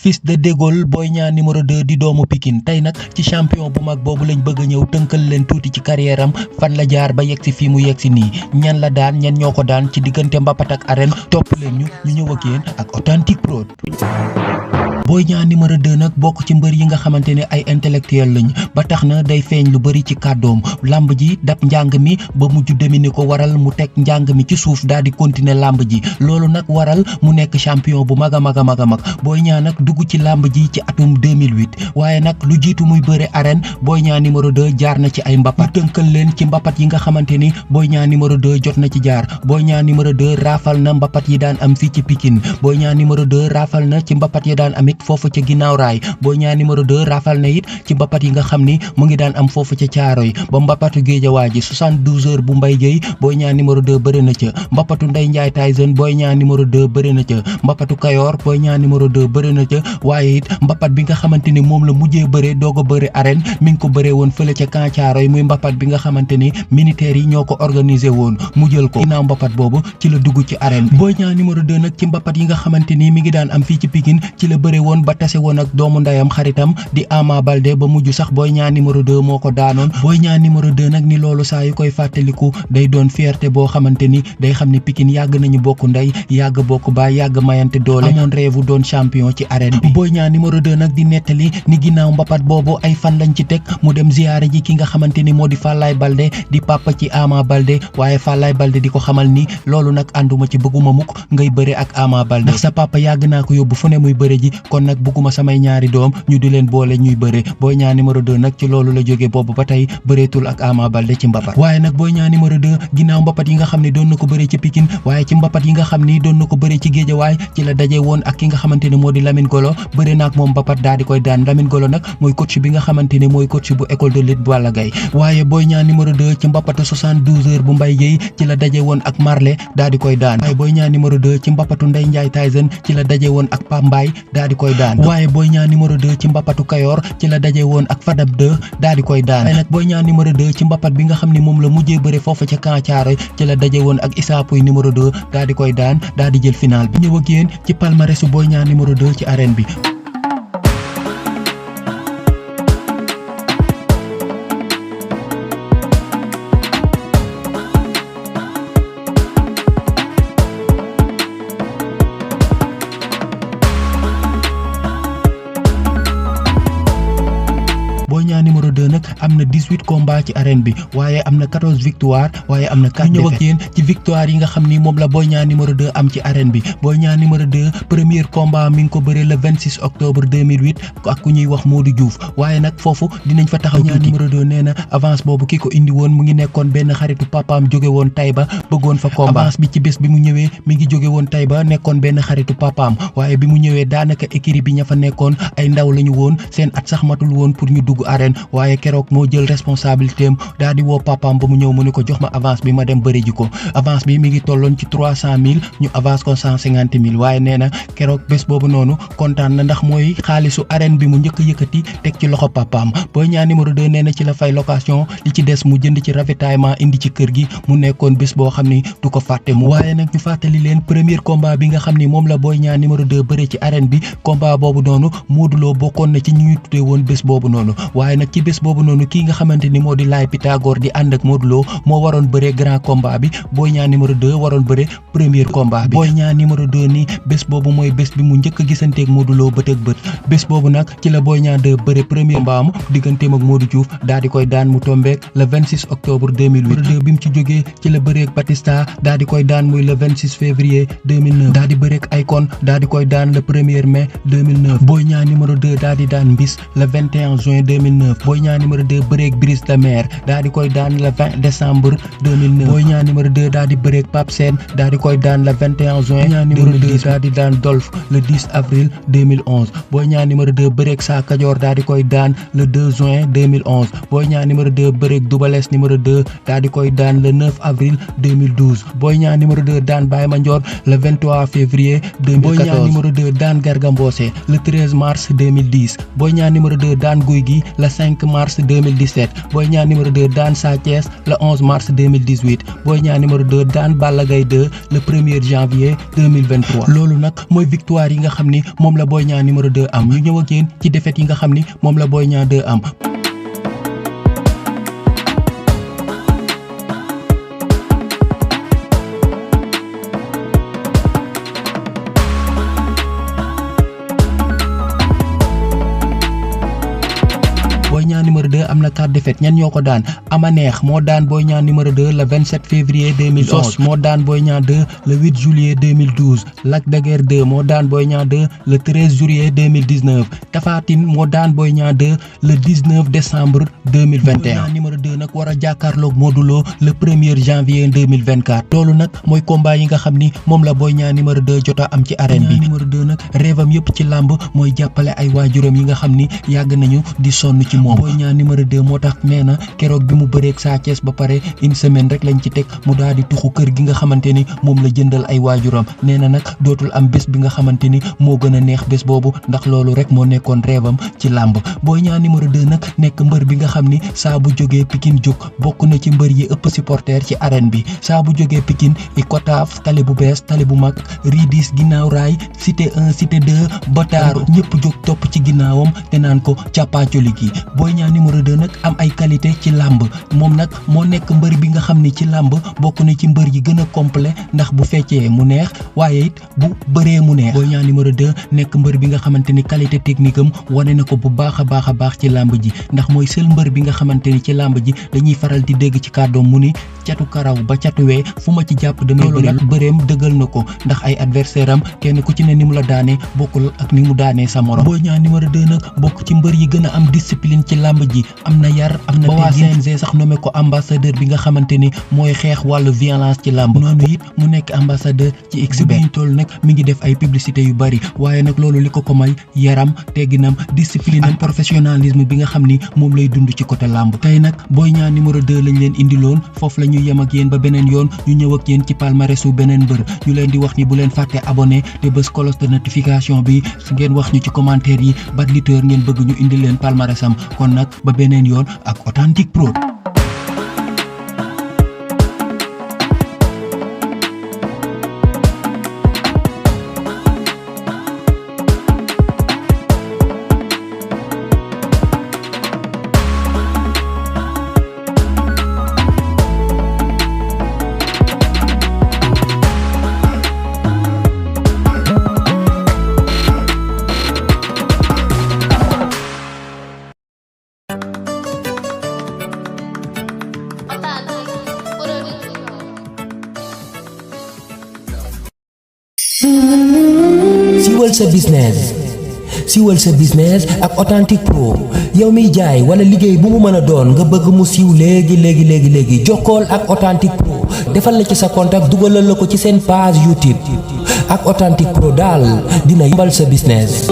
Fils de De Gaulle Boy Niang numéro 2 di doomu Pikine tey nag ci champion bu mag boobu lañ bëgg a ñëw tënkal leen tuuti ci carrière am fan la jaar ba yegg si fii mu yegg si nii ñan la daan ñan ñoo ko daan ci diggante mbapat ak arène topp leen ñu ñëw ak yéen ak Authentique Prod. Boy Niang numéro 2 nag bokk ci mbër yi nga xamante ne ay intellectuel lañ ba tax na day feeñ lu bëri ci kàddoom lamb ji dab njàng mi ba mujj demini ko waral mu teg njàng mi ci suuf daal di continuer lamb ji loolu nag waral mu nekk champion bu mag a mag a mag a mag Boy Niang nag dugg ci lamb ji ci atum 2008 waaye nag lu jiitu muy bëre arène Boy Niang numéro 2 jaar na ci ay mbapat tënkal leen ci mbapat yi nga xamante ni Boy Niang numéro 2 jot na ci jaar Boy Niang numéro 2 raafal na mbapat yi daan am fii ci Pikine Boy Niang numéro 2 raafal na ci mbapat yi daan am foofu ca ginnaaw raay Boy Niang numéro 2 rafal na it ci mbapat yi nga xam ni mu ngi daan am foofu ca Caaroy ba mbapatu Géejawaay ji 72 heures bu Mbay Jëy Boy Niang numéro 2 bëri na ca mbapatu Ndey Njaay Tyson Boy Niang numéro 2 bëri na ca mbapatu Kayoor Boy Niang numéro 2 bëri na ca waaye it mbapat bi nga xamante ni moom la mujjee bëre doog a bëri arène mi ngi ko bëree woon fële ca Camp Caaroy muy mbapat bi nga xamante ni militaires yi ñoo ko organisé woon mu jël ko ginnaaw mbapat boobu ci la dugg ci arène Boy Niang numéro 2 nag ci mbapat yi nga xamante ni mi ngi daan am fii ci Pikine ci la bëree woon ba tase woon ak doomu ndayam xaritam di Ama Baldé ba mujj sax Boy Niang numéro 2 moo ko daanoon Boy Niang numéro 2 nag ni loolu saa yu koy fàttaliku day doon fierté boo xamante ni day xam ne Pikine yàgg nañu bokk ndey yàgg bokk baay yàgg mayante doole amoon rêve doon champion ci arène bi Boy Niang numéro 2 nag di nettali ni ginnaaw mbapat boobu ay fan lañ ci teg mu dem ziyaare ji ki nga xamante ni moo di Fallaye Baldé di papa ci Ama Baldé waaye Fallaye Baldé di ko xamal ni loolu nag ànduma ci bëgguma mukk ngay bëre ak Ama Baldé ndax sa papa yàgg naa ko yóbbu fu ne muy bëre ji kon nag bëgguma samay ñaari doom ñu di leen boole ñuy bëre Boy Niang numéro 2 nag ci loolu la jógee boobu ba tey bëreetul ak Ama Baldé ci mbapat waaye nag Boy Niang numéro 2 ginnaaw mbapat yi nga xam ne doon na ko bëre ci Pikine waaye ci mbapat yi nga xam ni doon na ko bëre ci Géejawaay ci la daje woon ak ki nga xamante ne moo di Lamine Golo bëre naak moom mbapat daal di koy daan Lamine Golo nag mooy coach bi nga xamante ne mooy coach bu école de lutte Balla Gaye waaye Boy Niang numéro 2 ci mbapatu 72 heures bu Mbay Jëy ci la daje woon ak Marley daal di koy daan waaye Boy Niang numéro 2 ci mbapatu Ndey Njaay Tyson ci la daje woon ak Pambaay daal di koy daan waaye Boy Niang numéro 2 ci mbapatu Kayoor ci la daje woon ak Fadab 2 daal di koy daan waaye nag Boy Niang numéro 2 ci mbapat bi nga xam ne moom la mujjee bëre foofu ca Camp Caaroy ci la daje woon ak Issa Pouye numéro 2 daal di koy daan daal di jël final bi ñëw ak yéen ci palmarèsu Boy Niang numéro 2 ci arène bi Boy Niang numéro 2 nag am na 18 combats ci arène bi waaye am na 14 victoire waaye am na 4 défaites ñëw ak yéen ci victoire yi nga xam ni moom la Boy Niang numéro 2 am ci arène bi Boy Niang numéro 2 premier combat mi ngi ko bëree le 26 octobre 2008 ak ku ñuy wax Modou Diouf waaye nag foofu dinañ fa taxaw tuuti numéro 2 nee na avance boobu ki ko indi woon mu ngi nekkoon benn xaritu papaam jóge woon Taïba bëggoon fa combat avance bi ci bés bi mu ñëwee mi ngi jóge woon Taïba nekkoon benn xaritu papaam waaye bi mu ñëwee daanaka écurie bi ña fa nekkoon ay ndaw lañu woon seen at sax matul woon pour ñu dugg arène waaye keroog moo jël responsabilité am daal di woo papaam ba mu ñëw mu ne ko jox ma avance bi ma dem bëri ji ko avance bi mi ngi tolloon ci 300 000 ñu avance ko 150 000 waaye nee na keroog bés boobu noonu kontaan na ndax mooy xaalisu arène bi mu njëkk a yëkkati teg ci loxo papaam Boy Niang numéro 2 nee na ci la fay location li ci des mu jënd ci ravitaillement indi ci kër gi mu nekkoon bés boo xam ni du ko fàtte mu waaye nag ñu fàttali leen premier combat bi nga xam ni moom la Boy Niang numéro 2 bëre ci arène bi combat boobu noonu Modou Lo bokkoon na ci ñu ñu tuddee woon bés boobu noonu waaye nag ci bés boobu noonu kii nga xamante ni moo di Laye Pythagore di ànd ak Modou Lo moo waroon bëre grand combat bi Boy Niang numéro 2 waroon bëre premier combat bi Boy Niang numéro 2 ni bés boobu mooy bés bi mu njëkk a gisanteeg Modou Lo bët ak bët bés boobu nag ci la Boy Niang 2 bëre premier combat am digganteem ak Modou Diouf daal di koy daan mu tombeek le 26 octobre 2008 bi mu ci jógee ci la bëreek Batista daal di koy daan muy le 26 février 2009 daal di bëreek Akon daal di koy daan le 1er mai 2009 Boy Niang numéro 2 daal di daan Mbis le 21 juin 2009 Boy Niang numéro 2 bëreek Brise de Mer daal di koy daan le 20 décembre 2009 Boy Niang numéro 2 daal di bëreek Pape Sène daal di koy daan le 21 juin Boy Niang numéro 2 daal di daan Dolph le 10 avril 2011 Boy Niang numéro 2 bëreek Sa Kajoor daal di koy daan le 2 juin 2011 Boy Niang numéro 2 bëreek Double Less numéro 2 daal di koy daan le 9 avril 2012 Boy Niang numéro 2 daan Baye Mandione le 23 février 2014 Boy Niang numéro 2 daan Garga Mbossé le 13 mars 2010 Boy Niang numéro 2 daan Gouye Gui le 5 mars 2017 Boy Niang numéro 2 daan Sa Thiès le 11 mars 2018 Boy Niang numéro 2 daan Balla Gaye 2 le 1er janvier 2023 loolu nag mooy victoire yi nga xam ni moom la Boy Niang numéro 2 am ñu ñëw ak yéen ci défaite yi nga xam ni moom la Boy Niang 2 am. Boy Niang numéro 2 am na 4 défaites ñan ñoo ko daan Ama Neex moo daan Boy Niang numéro 2 le 27 février 2011 Sos moo daan Boy Niang 2 le 8 juillet 2012 Lac de Guiers 2 moo daan Boy Niang 2 le 13 juillet 2019 Tapha Tine moo daan Boy Niang 2 le 19 décembre 2021 Boy Niang numéro 2 nag war a jàkkaarloog Modou Lo le 1er janvier 2024 loolu nag mooy combat yi nga xam ni moom la Boy Niang numéro 2 jot a am ci arène bi. numéro 2 nag rêvam yëpp ci làmb mooy jàppale ay waajuram yi nga xam ni yàgg nañu di sonn ci moom. Boy Niang numéro 2 moo tax nee na keroog bi mu bëreeg Sa Thiès ba pare une semaine rek lañ ci teg mu daal di tuxu kër gi nga xamante ni moom la jëndal ay waajuram nee na nag dootul am bés bi nga xamante ni moo gën a neex bés boobu ndax loolu rek moo nekkoon rêvam ci làmb. Boy Niang numéro 2 nag nekk mbër bi nga xam ni saa bu jógee Pikine jóg bokk na ci mbër yi ëpp supporter ci arène bi saa bu jógee Pikine i Kotaaf tali bu bees tali bu mag Ridis ginnaaw raay cité 1 cité 2 Bataaru ñëpp jóg topp ci ginnaawam te naan ko càppaacoli gi. Boy Niang numéro 2 nag am ay qualité ci làmb moom nag moo nekk mbër bi nga xam ni ci làmb bokk na ci mbër yi gën a complet ndax bu feccee mu neex waaye it bu bëree mu neex. Boy Niang numéro 2 nekk mbër bi nga xamante ni qualité technique am wane na ko bu baax a baax ci làmb ji ndax mooy seul mbër bi nga xamante ni ci làmb ji dañuy faral di dégg ci kàddoom mu ni catu karaw ba catuwee fu ma ci jàpp damay bëri bëreem dëggal na ko ndax ay adversaire am kenn ku ci ne ni mu la daanee bokkul ak ni mu daanee sa morom. Boy Niang numéro 2 nag bokk ci mbër yi gën a am discipline ci làmb ji am na yar am na waa CNG sax nommé ko ambassadeur bi nga xamante ni mooy xeex wàllu violence ci làmb noonu it mu nekk ambassadeur ci XBET ñu toll nag mi ngi def ay publicité yu bari waaye nag loolu li ko may yaram tegginam discipline am professionnalisme bi nga xam ni moom lay dund ci côté làmb. Tey nag Boy Niang numéro 2 lañ leen indiloon foofu la ñuy yem ak yéen ba beneen yoon ñu ñëw ak yéen ci palmarèsu beneen mbër ñu leen di wax ni bu leen fàtte abonné te bës cloche de notification bi ngeen wax ñu ci commentaire yi ban lutteur ngeen bëgg ñu indi leen palmarèsam kon nag ba beneen yoon ak Authentique Prod. siiwal sa business ak Authentique Pro yow miy jaay wala liggéey bu mu mën a doon nga bëgg mu siiw léegi jokkool ak Authentique Pro defal la ci sa contact dugalal la ko ci seen page YouTube ak Authentique Pro daal dina yombal sa business.